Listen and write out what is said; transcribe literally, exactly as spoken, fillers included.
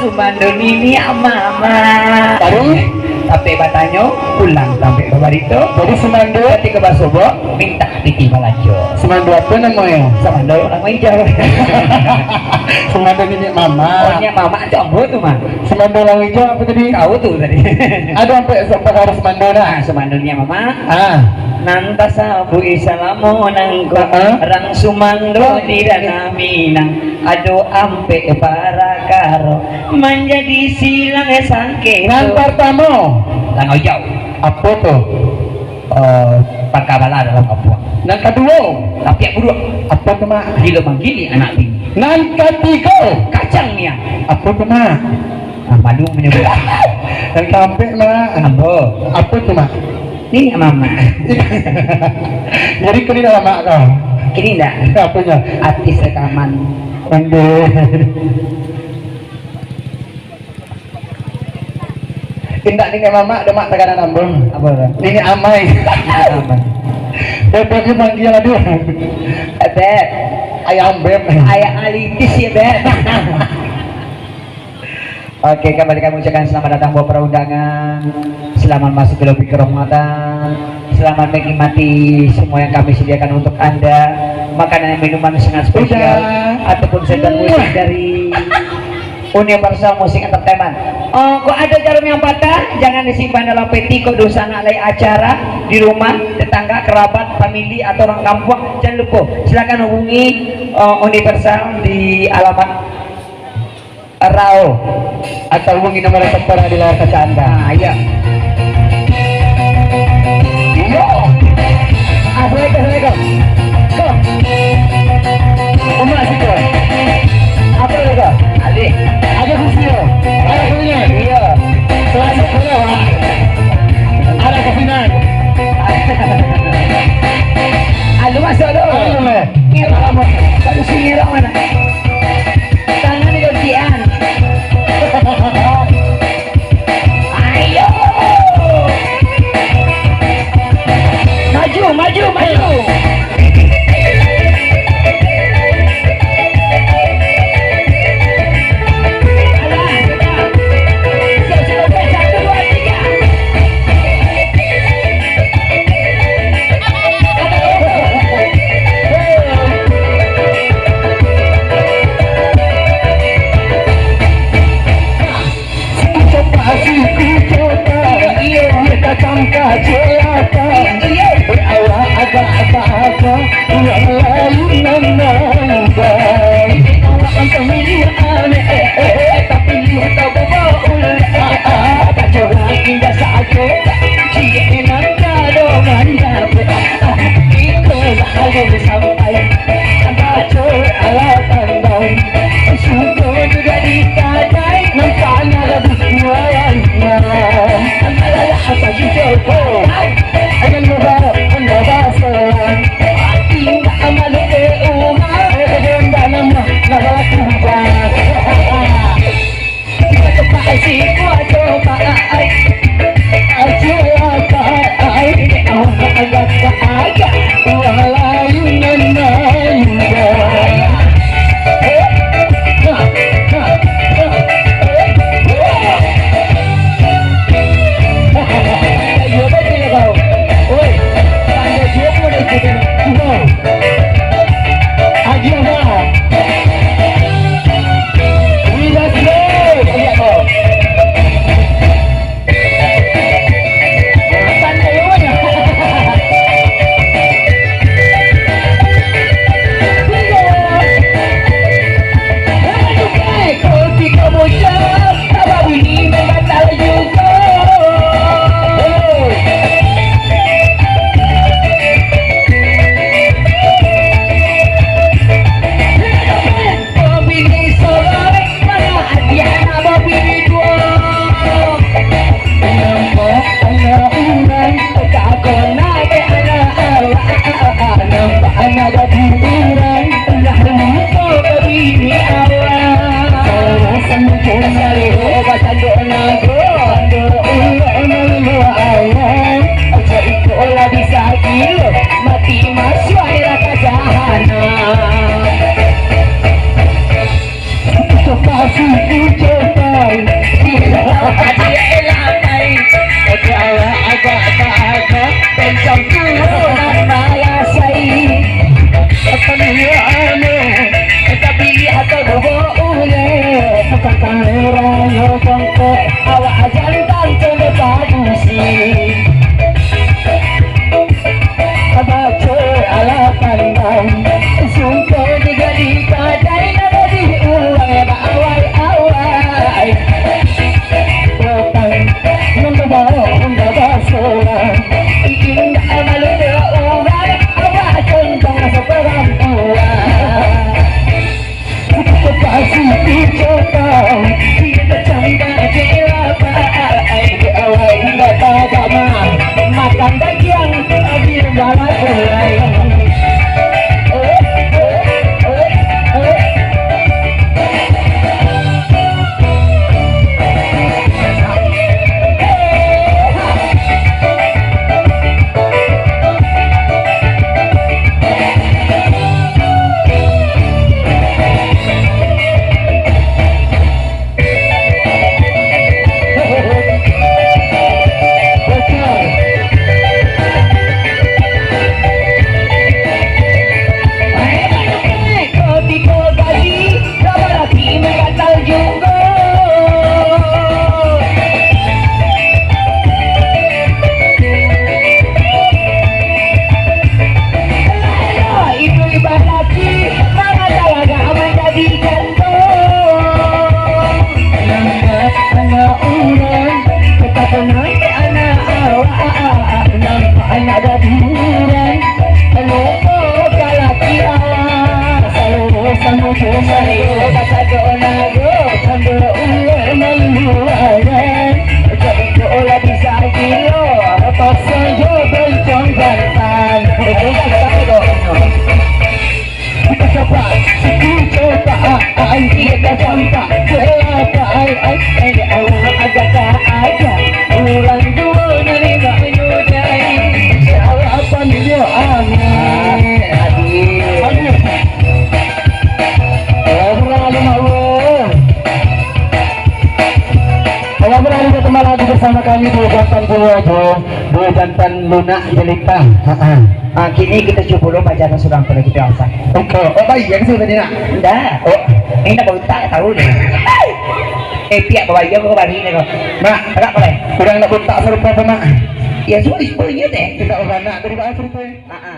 Sumando niniak mamak. Taruih? Tampek batanyo, pulang tampek babarito. Jadi sumando? Katiko basobok, mintak pitih balanjo. Sumando apo namonyo? Sumando lango ijau. Sumando niniak mamak. Oh, niniak mamak tu ambo tu, Mak. Sumando lango ijau apo tadi? Kau tu tadi. Ado ampek sampai harus sumando nah. Ah, sumando niniak mamak. Ah. Nan tasabuik salamo nangko, ah, rang sumando di tanah Minang. Ado ampek parakaro manjadi silang sangketo. Nan partamo, lango ijau. Apo tu? Eh, pangka bala dalam kapuak. Nan kaduo, tapiak buruak. Apo tu, Mak? Gilo manggili anak bini. Nan katigo, kacang niang. Apo tu, Mak? Ah, malu manyabuik. Nan kaampek, Mak. Apo? Apo tu, Mak? Ni, Mamak. Jadi, kini dah lama kau? Kini ndak. Aponyo? Artis rekaman. Aduh. Indak niniak mamak, dah mak tagadan ambo. Apo tu? Niniak amai. Apo? Bebek dia manggil, aduh. Eh, Beb. Ayam, Beb. Ayam alitis ya, Beb. Oke, kembali kami ucapkan selamat datang buat para undangan. Selamat masuk ke lobi kehormatan. Selamat menikmati semua yang kami sediakan untuk Anda. Makanan dan minuman sangat spesial. Udah. Ataupun sentuhan musik dari Universal Music Entertainment. Eh, kok ada jarum yang patah, jangan disimpan dalam peti. Kok dosa nak lai acara di rumah, tetangga, kerabat, family, atau orang kampung, jangan lupa. Silakan hubungi, eh, Universal di alamat Rao. Atau hubungi nomor yang tertera di layar kaca Anda. Ah, iya. Yo. Assalamualaikum, assalamualaikum. Ko. Umat siko. Apo lagi ko? Alih. Ada kursi yo. Ada kursi. Iya. Selamat malam, Wak. Ada kasinan. Alu masuk tu. Alu, eh. Ngira lama. Satu sini lama nak. Tangan digantian. Ayo. Maju, maju, maju. Alah, sudah. Siap, siap, oke. Satu, dua, tiga. Siku coba, siku coba, iyo, iyo datang ka jelata. Awak agak apa-apa, urang lain nan nambah. Awak pantang miliah aneh, eh, eh, eh, tapi lihat tak bawa uleh, eh, eh, tak coba indah sajo. Cik nan kado manja, iko lah alun sampai. Baco alah pandai, suko juo ditadai, nampaknyo labiah kuaik. Alah, alah, apa juo pandai. Akan mudah anda basalah. Indak malu di rumah. Eh, eh, indak nama, nak balaku, bah. Mati masuak daerah kasahanan. Coba, suku coba, Baco alah pandang, sungko digadi kadai, nan jadi urang baawai-awai. Datang nan babaok Honda basorang, indak malu dek urang, awak contoh saparampuan. Kepasi dicoba, tidak canda jelapa, ai, awak indak tagama, makan dagiang, di dalam gulai. Ibu-ibu laki, mama talaga manjadi gantong. Lambat anak urang, katakutan anak awak, nampak anak gadih urang, lupo ka laki awak. Saluruh samo-samo, saluruh kasadonyo nago, sando ulo maluaran. Jadi ko lah bisa gilo, pasal jo bencong jantan. Betul, betul, betul. Kita coba, kita coba, ai, kita coba. Kelapa, ai, ai, ai, awak agak tak aja. Urang duo narimo nyudai. Insyaallah, amin, yo, amin. Amin. Amin. Alhamdulillah, Allah. Alhamdulillah, kita kembali lagi bersama kami di Jantan Pulau Ajo, di Jantan Lunak Jelita. Ha, ha. Ah, kini kita cubo dulu paja surang pada kita rasa. Oke, oh, baik, yang sih tadi nak? Ndak. Oh. Ini nak bautak, tahu deh. Eh, piak bawa iya kau bari ni kau. Mak, agak boleh. Kurang nak bautak serupa apa, Mak? Ya, suai, suai, iya deh. Tidak apa, nak, dari bahasa serupa. Ha, ha.